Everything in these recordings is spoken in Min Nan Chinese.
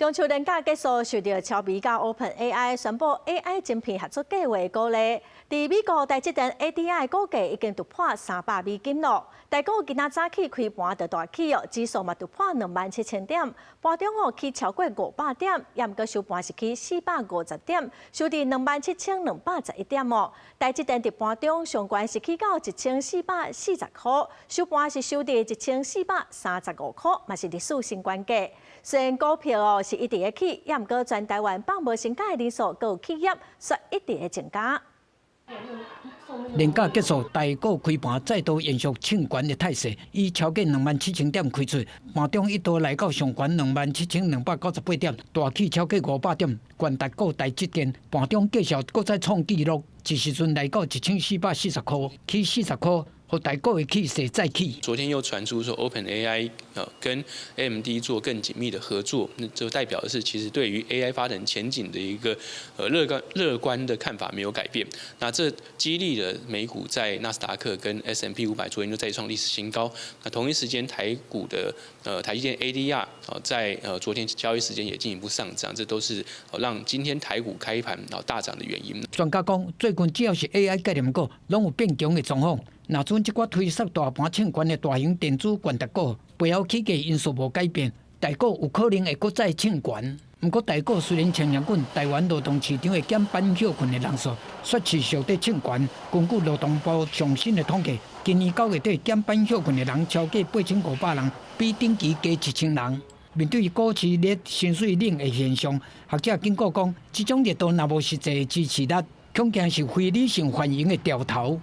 中秋連假結束，受著超微佮 OpenAI 宣布 AI 晶片合作計畫鼓勵，佇美國台積電 ADR 股價已經突破300美金咯。台股今仔早起開盤就大起哦，指數嘛突破27,000點，盤中哦起超過500點，也毋過收盤是起450點，收佇27,211點哦。台積電佇盤中上懸是起到1440塊，收盤是收佇1435塊，嘛是歷史新懸價。雖然股票哦是一直咧起，也毋過全台灣放無薪假的人數，閣有企業煞一直咧增加。連假結束，台股開盤再度延續衝懸的態勢，以超過27,000點開出，盤中一度來到上懸27,298點，大起超過500點。權值股台積電盤中繼續閣再創紀錄，這時陣來到1440塊，起40塊。予台股的氣勢再起。昨天又傳出說 OpenAI 跟 AMD 做更緊密的合作，那就代表的是其實對於 AI 發展前景的一個樂觀的看法沒有改變。那這激勵了美股在納斯達克跟 S&P 500昨天就再創歷史新高。那同一時間台股的台積電 ADR 啊在昨天交易時間也進一步上漲，這都是讓今天台股開盤大漲的原因。專家講，最近只要是 AI 概念股，攏有變強的狀況。若準這寡推捒大盤衝懸的大型電子權值股，背後起價因素無改變，台股有可能會閣再衝懸。毋過台股雖然衝誠緊，台灣勞動市場的減班歇睏的人數卻持續佇衝懸。根據勞動部上新的統計，今年9月底減班歇睏的人超過8500人，比頂期加1000人。面對股市熱薪水冷的現象，學者警告講，這種熱度若無實際支持力，恐驚是非理性反應的兆頭。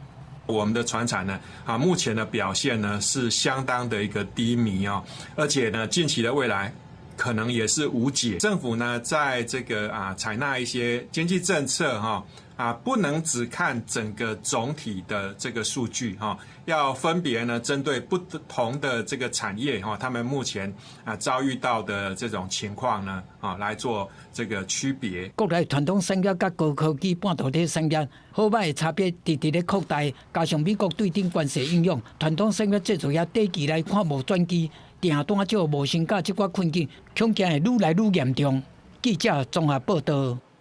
我們的傳產呢，啊，目前的表現呢是相當的一個低迷哦，而且呢，近期的未來可能也是無解。政府呢，在這個啊採納一些經濟政策哈，啊，不能只看整個總體的這個數據哈，要分別呢針對不同的這個產業哈，他們目前啊遭遇到的這種情況呢，啊來做這個區別。國內傳統產業佮高科技半導體產業好䆀的差別直直咧擴大，加上美國對頂關稅影響，傳統產業製造業短期來看無轉機，訂單少無薪假這寡困境，恐驚會愈來愈嚴重。記者綜合報導。